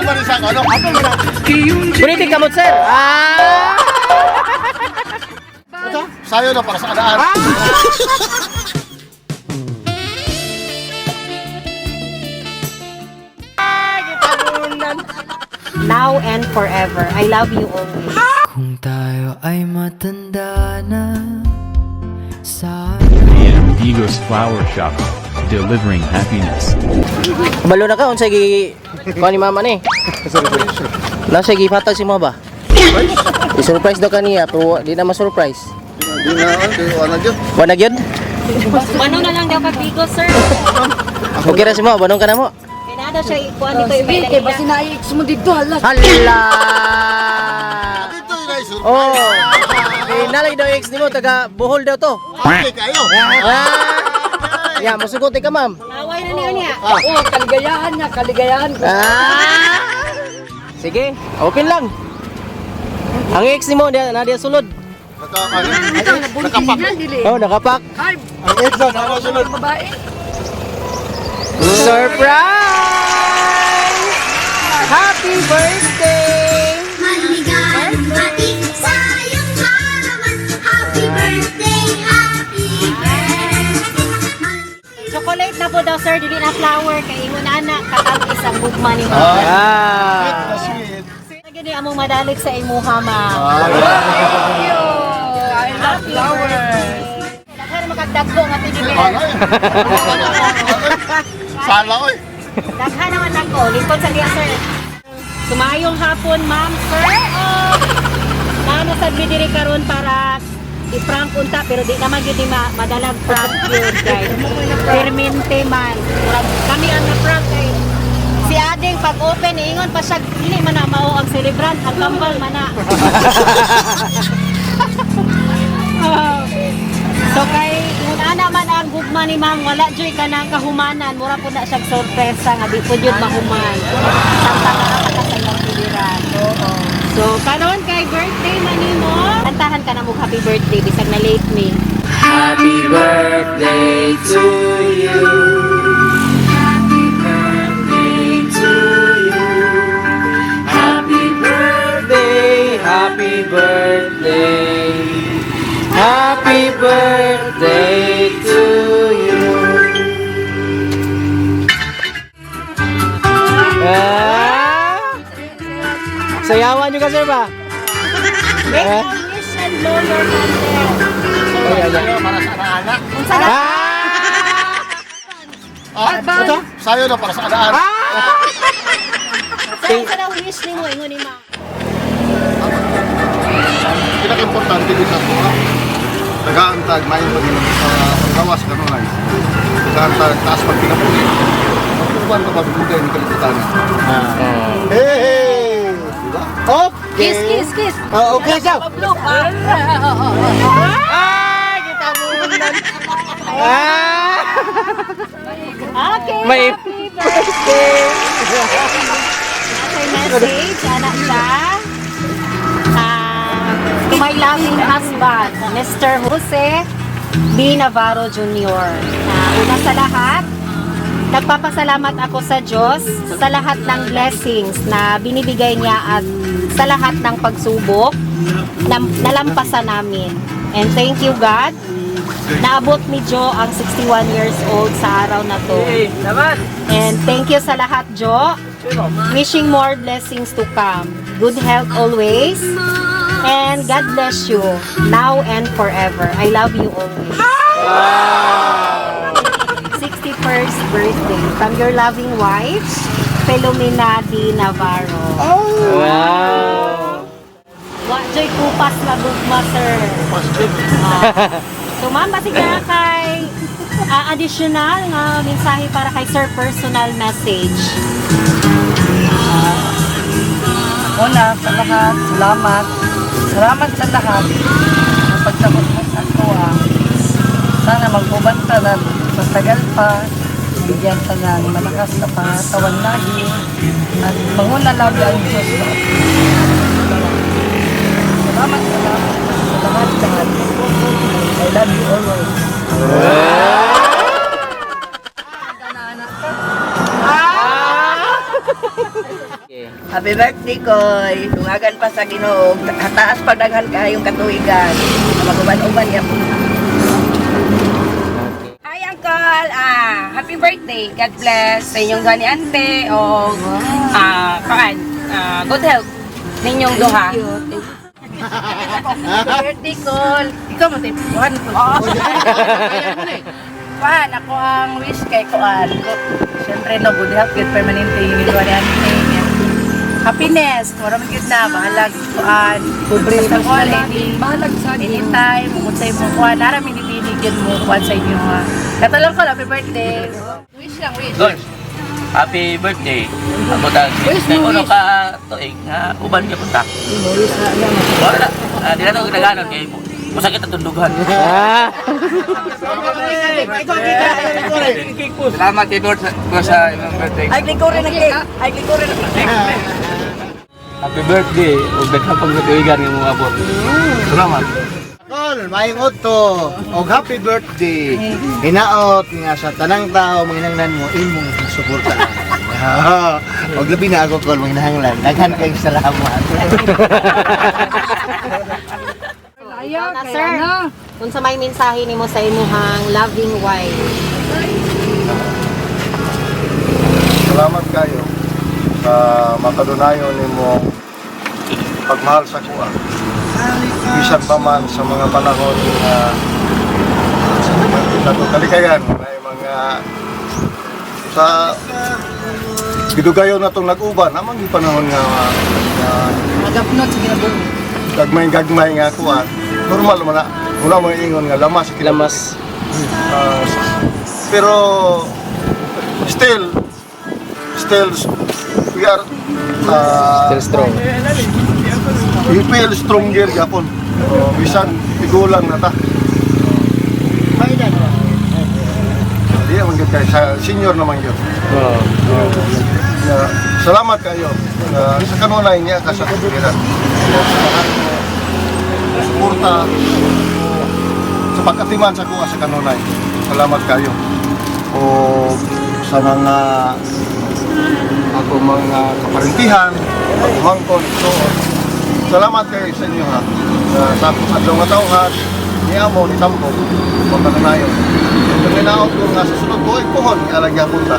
pa rin sa ano? Punitin kamot, sir. Ah! Ito, sayo na para sa anaan. Now and forever. I love you always. Kung tayo ay matanda na, sana AM Digos Flower Shop, delivering happiness. Balo na ka unsay gi kuan ni mama ni. Nasa gihatag si mo ba? I-surprise daw kaniya pero di na ma-surprise. Di na, di na, di na. Wa na gyud? Ano na lang daw kabigo, sir? Okay ra si mo, banong ka na mo. Kaya na daw siya ikuan dito Sige, kay basta na-ex mo dito, hala. Hala! Dito yun ay surprise. Oh. Eh, nalay daw ex nimo taga Bohol daw to. Okay kayo. Ah! Ya, musugot ka, ma'am. Away na niyo niya. Oh, kaligayahan niya, kaligayahan ko. Ah! Sige, open lang. Ang ex nimo diya na diya sulod. Naka, ano? Ito, nabuntis na, dili. Oh, nakapak. Ay, Ang ex na, naka sunod. babae. Surprise! Happy birthday! Maligayang bati sa iyong kaarawan. Happy birthday, happy birthday. Chocolate na po daw, sir. Dili na flower. Kay ingon ana, katang isang gugma ni mo. Ah! Sweet. Lagi ni among madalig sa imuha, ma'am. I love flowers. Daghan makagdagko nga teddy bear. Ano eh? Sala ko eh. Daghan naman dagko. Lingkod sa diya, sir. Sumayong hapon, ma'am, sir. Oh, Naano sad mi diri karon para i-prank unta pero di naman gyud ni madalag prank yun kay permente man. Murag kami ang na-prank kay si Ading pag open ingon pa siya dili man na mao ang celebrant ang kambal man na. So kay una man ang gugma ni ma'am, wala joy ka nang kahumanan, mura po na siya sorpresa nga di po jud mahuman. Samtang naa pa ka sa iyong tiliran. So karon kay birthday man nimo, kantahan ka na mo happy birthday bisag na late me. Happy birthday to you. Happy birthday to you. Happy birthday, happy birthday. Happy birthday to you. Ah! Sayawan nyo ka, sir ba? Make a wish and blow your candle. Ay, ay, ay. Para sa anak. Unsa na? Ah! Ah, ito, sayo na para sa anaan. Sir, unsa na wish nimo ingon ni ma'am? Pinaka-importante dito sa kuha. Nagaantag, may pag sa paggawas kanunay. Nagaantag, taas pag pinapuli. Magtuban ka ba, bigay ni kaliputan. Hey, hey! Diba? Okay. Kiss, kiss, kiss. Oh, okay, sir. Pablo. Ah. Ay, kita mo. Ah! Okay, May happy birthday. Nasa message, anak siya. Ah, to my loving husband, Mr. Jose B. Navarro Jr. Ah, una sa lahat, nagpapasalamat ako sa Diyos sa lahat ng blessings na binibigay niya at sa lahat ng pagsubok na nalampasan namin. And thank you, God. Naabot ni Joe ang 61 years old sa araw na to. And thank you sa lahat, Jo. Wishing more blessings to come. Good health always. And God bless you now and forever. I love you always. 61st birthday from your loving wife, Felomena D. Navarro. Wow! Wa joy kupas na gugma, sir. Ah. So ma'am, basig na kay additional nga mensahe para kay sir, personal message. Una sa lahat, salamat. Salamat sa lahat ng pagsagot mo sa ako. Ah. Sana mag-uban ta na matagal pa. Bigyan ta ng malakas na pangatawan lagi. At manguna lagi ang Diyos sa atin. Salamat, salamat sa lahat lahat. I love you always. Okay. Happy birthday, Koy. Dungagan pa sa Ginoo. Taas pa daghan kaayong katuigan. Maguban-uban ya po. Hi, Uncle! Happy birthday! God bless sa inyong duha ni Ante o kaan, good health ninyong duha. Happy birthday, Kol. Ikaw mo tayo. Kuhan ko. Kuhan, ako ang wish kay Kuan. Siyempre, no, good health, good permanente yung duha ni Ante. Happiness, wala man gyud na, bahalag, kuan. Basta kuan, bahalag sa anytime, kung mo kuan, nara mi nibinigyan mo kuan sa inyo ha. Katalang ko, happy birthday. Wish lang, wish. Lord, happy birthday. Ako dahil kay uno ka tuig nga uban ka punta. Wala. Di na to ginaganon kay mo. Masakit ang tundugan. Ah! Salamat Lord sa imong birthday. Ay, likurin ang cake. Ay, likurin ang cake. Happy birthday ug daghang pagkatuigan nga mga abot. Salamat. Kol, maayong udto og happy birthday. Hinaot nga sa tanang tao manginahanglan mo imong suporta. Og labi na ako kol manginahanglan. Daghan kayong salamat. Ayaw, na, sir. Kung sa may mensahe nimo sa imuhang loving wife. Salamat kayo sa makadunayon nimo pagmahal sa kuha. Bisan pa man sa mga panahon nga sa kalikayan ay mga sa gidugayon na itong nag-uban amang di panahon nga, nga Magapnot sa kinabuhi. gagmay-gagmay nga kuha normal man na wala mo ingon nga lamas sa kinabuhi. Lamas. Pero still still we are Still strong. We feel stronger gyapon. Oh, bisan tigulang na ta. Di man gyud kay sa senior naman gyud. Oo. Nga, salamat kayo. Sa kanunay niya ka sa katubiran. Sa suporta sa pagkatiman sa kuha sa kanunay. Salamat kayo. O sa mga ako mga kaparintihan, pagumangkon, so on. Salamat kayo sa inyo ha. Sa akong adlaw nga tawhan, ni amo, ni Tambo, pagkanayon. Pagkanaon ko nga sa sunod ko, ay puhon, alang gyapon ta.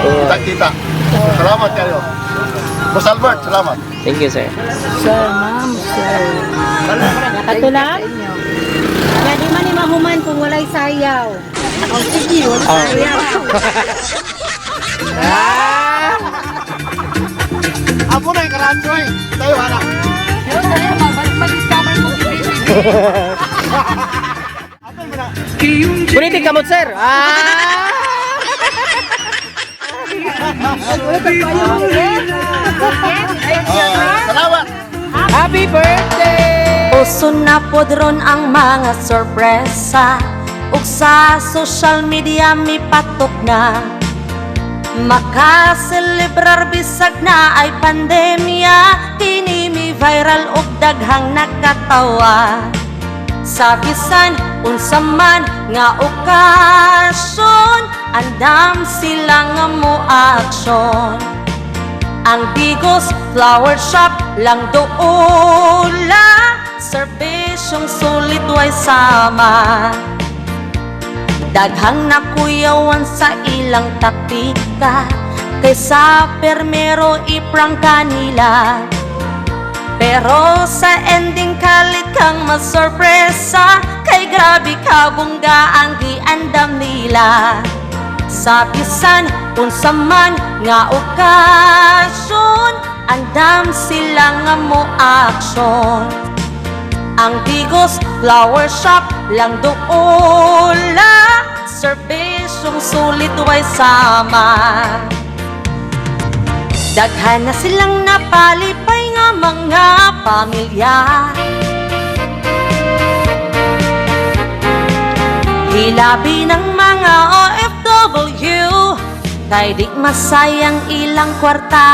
Kita-kita. Salamat kayo. Boss Albert, salamat. Thank you, sir. Sir, ma'am, sir. Katulang? Kaya di man ni mahuman kung walay sayaw. O sige, walay sayaw. Amo na yung karancho eh. Tayo, anak. Punitin kamot, sir! Ah! Salamat. Happy birthday! Uso na pod ron ang mga sorpresa ug sa social media mipatok na. Makaselebrar bisag na ay pandemya, kini mi viral ug daghang nakatawa. Sa bisan unsa man nga okasyon, andam sila nga mo aksyon. Ang Digos Flower Shop lang doula, serbisyong sulit way sama. Daghang nakuyawan sa ilang taktika, kaysa permero iprangka nila. Pero sa ending kalit kang masorpresa, kay grabe kabongga ang giandam nila. Sa bisan unsa man nga okasyon, andam sila nga mo aksyon. Ang Digos Flower Shop lang doula, serbisyong sulit way sama. Daghan na silang napalipay nga mga pamilya. Hilabi ng mga OFW, kay di masayang ilang kwarta.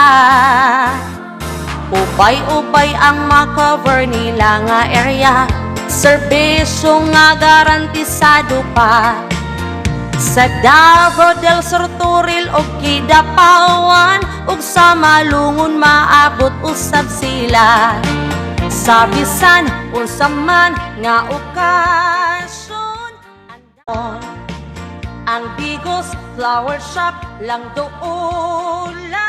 Upay-upay ang makover nila nga area, serbisyo nga garantisado pa. Sa Davao del Sur, Toril ug Kidapawan, ug sa Malungon maabot usab sila. Sa bisan unsa man nga okasyon, ang Digos Flower Shop lang doon.